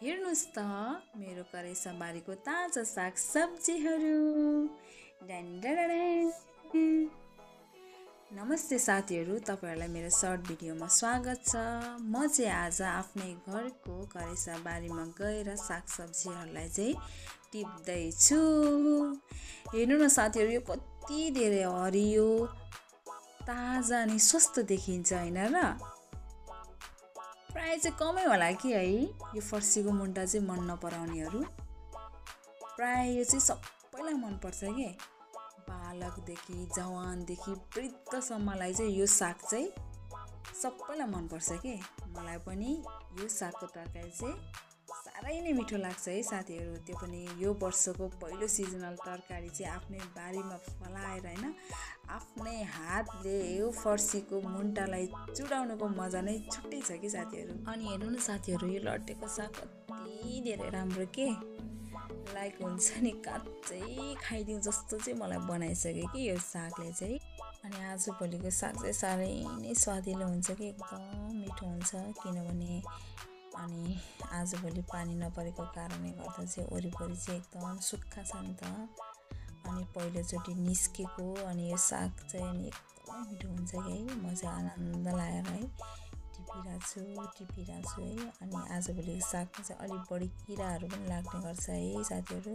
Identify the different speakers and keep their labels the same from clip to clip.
Speaker 1: हेर्नुस् त मेरो करेसा बारीको ताजा साग सब्जीहरू। डन। नमस्ते साथीहरू, तपाईँहरूलाई मेरो सर्ट भिडियोमा स्वागत छ। म चाहिँ आज आफ्नै घरको करेसा बारीमा गएर सागसब्जीहरूलाई चाहिँ टिप्दैछु। हेर्नु न साथीहरू, यो कति धेरै हरियो ताजा अनि स्वस्थ देखिन्छ हैन र? प्राय चाहिँ कमै होला कि है यो फर्सीको मुन्टा चाहिँ मन नपराउनेहरू। प्राय यो चाहिँ सबैलाई मनपर्छ के, बालकदेखि जवानदेखि वृद्धसम्मलाई चाहिँ यो साग चाहिँ सबैलाई मनपर्छ के। मलाई पनि यो सागको तरकारी चाहिँ साह्रै नै मिठो लाग्छ है साथीहरू। त्यो पनि यो वर्षको पहिलो सिजनल तरकारी चाहिँ आफ्नै बारीमा फलाएर हैन, आफ्नै हातले यो फर्सीको मुन्टालाई चुडाउनुको मजा नै छुट्टै छ कि साथीहरू। अनि हेर्नु न साथीहरू, यो लट्टेको साग कति धेरै राम्रो के, लाइक हुन्छ नि काँचै खाइदिउँ जस्तो चाहिँ मलाई बनाइसक्यो कि यो सागले चाहिँ। अनि आजभोलिको साग चाहिँ साह्रै नै स्वादिलो हुन्छ कि, एकदम मिठो हुन्छ। किनभने अनि आजभोलि पानी नपरेको कारणले गर्दा चाहिँ वरिपरि चाहिँ एकदम सुक्खा छ नि त। अनि पहिलोचोटि निस्केको अनि यो साग चाहिँ अनि एकदमै मिठो हुन्छ कि है। म चाहिँ आनन्द लाएर है टिपिरहेको छु है। अनि आजभोलिको सागमा चाहिँ अलिक बढी किराहरू पनि लाग्ने गर्छ है साथीहरू।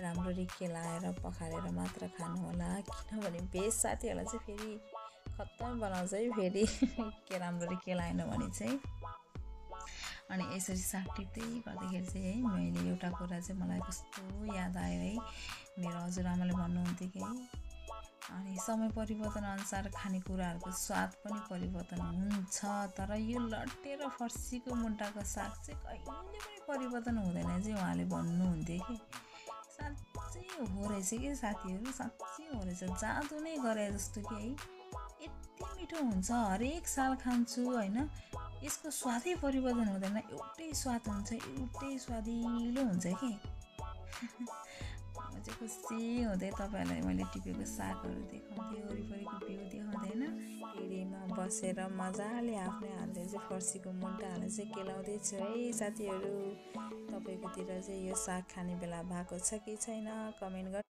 Speaker 1: राम्ररी केलाएर पखालेर मात्र खानु होला, किनभने भेज साथीहरूलाई चाहिँ फेरि खत्तम बनाउँछ है फेरि के राम्ररी केलाएन भने चाहिँ। अनि यसरी साग टिप्दै गर्दाखेरि चाहिँ है, मैले एउटा कुरा चाहिँ मलाई कस्तो याद आयो है। मेरो हजुरआमाले भन्नुहुन्थ्यो कि अनि समय परिवर्तन अनुसार खानेकुराहरूको स्वाद पनि परिवर्तन हुन्छ, तर यो लट्टे र फर्सीको मुन्टाको साग चाहिँ कहिले पनि परिवर्तन हुँदैन चाहिँ उहाँले भन्नुहुन्थ्यो कि। साँच्चै हो रहेछ कि साथीहरू, साँच्चै हो रहेछ, जादु नै गरे जस्तो कि है। यति मिठो हुन्छ, हरेक साल खान्छु होइन, यसको स्वादै परिवर्तन हुँदैन, एउटै स्वाद हुन्छ, एउटै स्वादिलो हुन्छ कि। म चाहिँ खुसी हुँदै तपाईँहरूलाई मैले टिपेको सागहरू देखाउँथेँ, वरिपरिको भ्यू देखाउँदैन, टेडीमा बसेर मजाले आफ्नै हातले चाहिँ फर्सीको मुन्टाहरू चाहिँ केलाउँदैछु है साथीहरू। तपाईँकोतिर चाहिँ यो साग खाने बेला भएको छ कि छैन कमेन्ट गर्नु।